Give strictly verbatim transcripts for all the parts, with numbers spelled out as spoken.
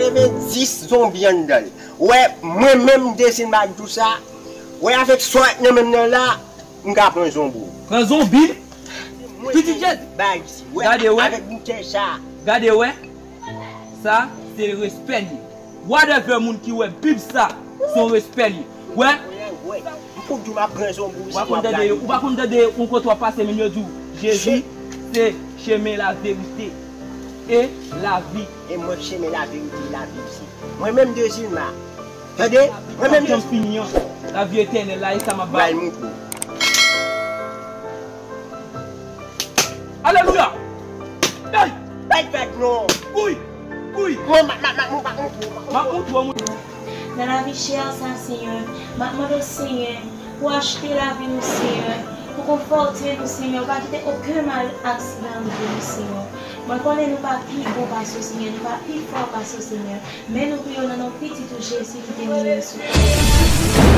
Leve dis zonbi anndan l. Wè, mwen menm Dezilma k di w sa. Wè, avèk sa w nan men m nan la, m ka pran zonbi w. Pran zonbi? Pitit Jezi. Bay isi. Wè, gade, wè. Avèk boutèy sa. Gade, wè. Sa, se respè li. Whatever moun ki wè Bib sa, se yon respè li. Wè. Wè, wè. M pou di w m ap pran zonbi w si w ap gade. Ou pa konn tande, ou pa konn tande yon kote w ap pase, moun yo di w, Jezi, se chemen, laverite e lavi. E mwen, chemen, laverite e lavi se mwen menm Dezilma. Tande? Mwen menm Dezilma. Fini an. Lavi etènèl la, e sa m ap ba ou. Bay mouton. Alelouya! Hey! Bay vag non! Wi! Wi! Mwen, ma, ma, ma, mwen pa konprann. M ap montre w, mwen. Nan lavi chè sa, Senyè, m ap mande w, Senyè, pou w achte lavi nou, Senyè, pou w konfòte nou, Senyè, ou pa kite okenn mal aksidan rive nou, Senyè. Mwen konnen nou pa pi bon pase w, Senyè, nou pa pi fò pase w, Senyè, men nou priye w nan non pitit ou Jezi ki te mouri sou kwa. Mèsi, Jezi.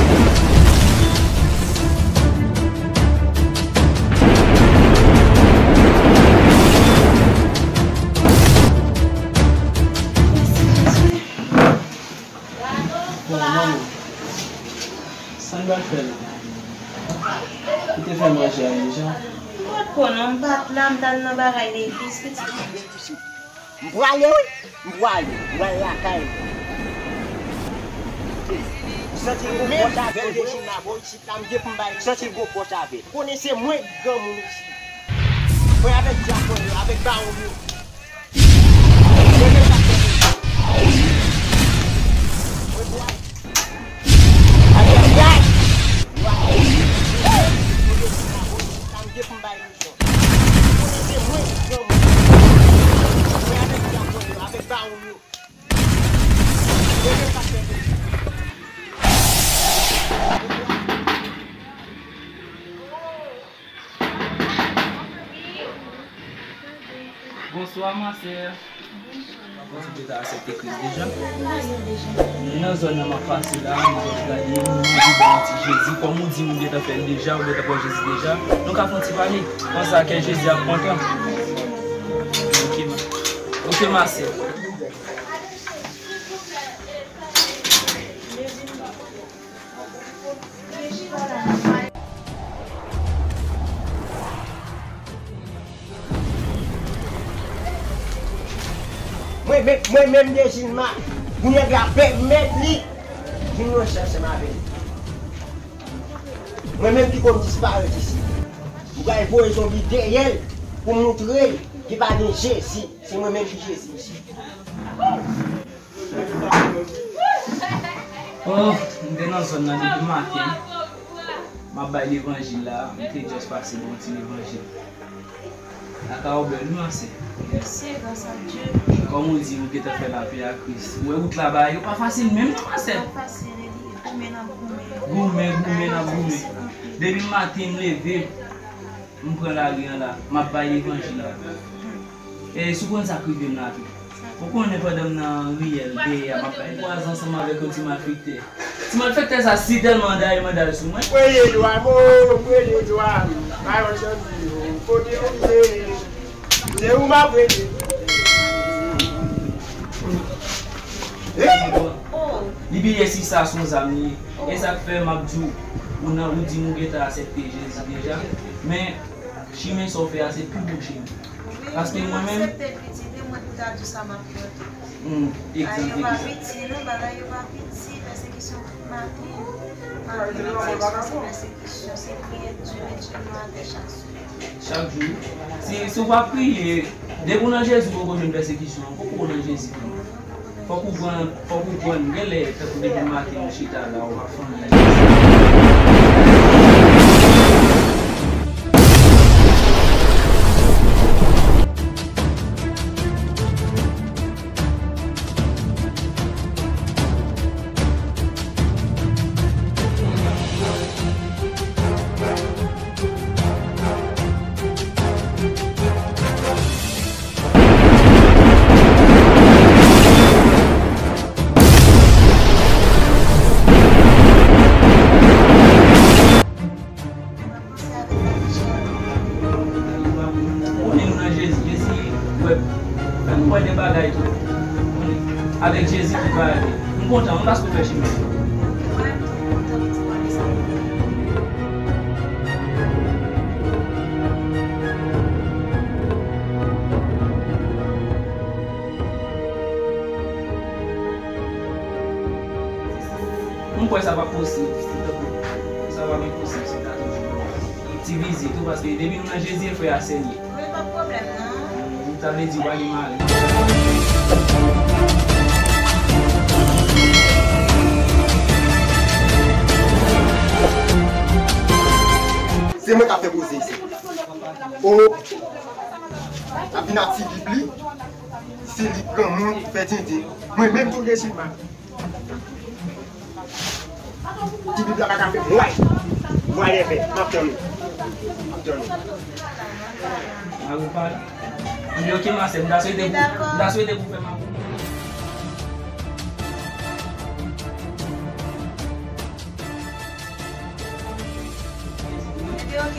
Bon, manman, sa n pral fè la? Ou te fè manje a deja? M pa t konnen, m pa t la, m t al nan bagay legliz, pitit. M prale, wi. M prale. M pral lakay mwen. Santi l gon fòs avè l depi m la bò isit la, m gen pou m bay li. Santi l gon fòs avè l. Konnen se mwen ki granmoun isit. Mwen avèk dyakòn yo, avèk bawon yo. Mwen menm k ap fè manje. Mwen prale. Ayayay! Mwen depi m la bò isit la, m gen pou m bay li. Bonswa, ma sè. Ou di w te asèpte Kris deja? Nan zòn nan m ap pase la, m sot gade, m di bon ti Jezi. Kòm ou di m ou gentan fè l deja, ou gentan pran Jezi deja, nou ka fè yon ti pale. Konsa, kè Jezi ap kontan. Ok, ma, ok, ma sè. Mwen menm, mwen menm Dezilma, pou nèg la pèmèt li vin ranse ansanm avè m. Mwen menm ki konn disparèt isit. M pral voye zonbi dèyè l pou m montre l ki pa gen Jezi. Se mwen menm ki Jezi isit. Oh, m te nan zòn nan depi maten. M ap bay levanjil la, m te just pase bon ti levanjil. Lakay ou bèl wi, ma sè. Mèsi, gras a Dye. Kòm ou di, ou gentan fè lapè a Kris. Ou wè wout la ba yo pa fasil menm non, ma sè. Pa fasil, e li goumen n ap goumen. Goumen, goumen n ap goumen. Depi maten m leve, m pran lari an la, m ap bay levanjil la. E si w konn sa k rive m la tou. Ou konnen pandan m nan riyèl dèyè a, m ap bay lari ansanm avèk yon ti malfektè. Ti malfektè sa si tèlman dayè manda l sou mwen. Premye dwa m, o, premye dwa m. Bayon Janti, o, kote w ye? Se ou m ap rele. Li bliye si sa se yon zam li ye. E sa k fè m ap di w, ou nan, ou di m ou gentan asèpte Jezi deja. Men, chimen sa w fè a, se pi bon chimen. Paske mwen menm, egzanp, yo pa piti, non, bagay yo pa piti, pèsekisyon tout maten. Maten, midi, swa, se pèsekisyon, se priyè di men je nou atè chak jou. Chak jou. Si, si w pa priye, depi w nan Jezi, w poko jwenn pèsekisyon, w poko nan Jezi. Fòk ou pran, fòk ou pran, genlè, tankou depi maten ou chita la, ou pa fè anyen. Kontan, wi, paske w fè chimen. M kwè sa p ap posib. Sa p ap enposib, se ta toujou. Ti vizit ou, paske depi nou nan Jezi, e frè a sèl ye. Wi, pa pwoblèm, non. Sa vle di, w pa gen mari. Se mwen k ap fè koze isit. O, ap vin ak ti bib li, se li granmoun fè tenten. Mwen menm tou gen chima. Ti bib la pa ka fè vway. Vway leve, m ap tann ou. M ap tann ou. Mari w pale. Ebyen, oke, ma sè, m ta swete pou, m ta swete pou fè m.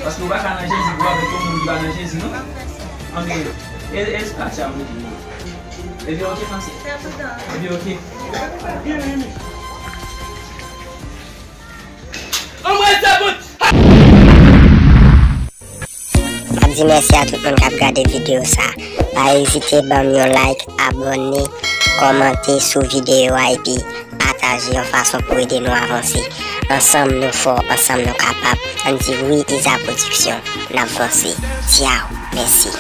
Paske w pa ka nan Jezi pou w avèk yon moun ki pa nan Jezi, non? Anben, e, e, pa tcha, wi. Ebyen, oke, ma sè. Ebyen, oke. Anmwey, sa bon. M ap di mèsi a tout moun k ap gade videyo sa. Pa ezite ban m yon like, abòne, kòmante sou videyo a, epi pataje yon fason pou ede nou avanse. Ansanm nou fò, ansanm nou kapab. Ann di wi Iza Production. N ap vanse. Tchaw. Mèsi.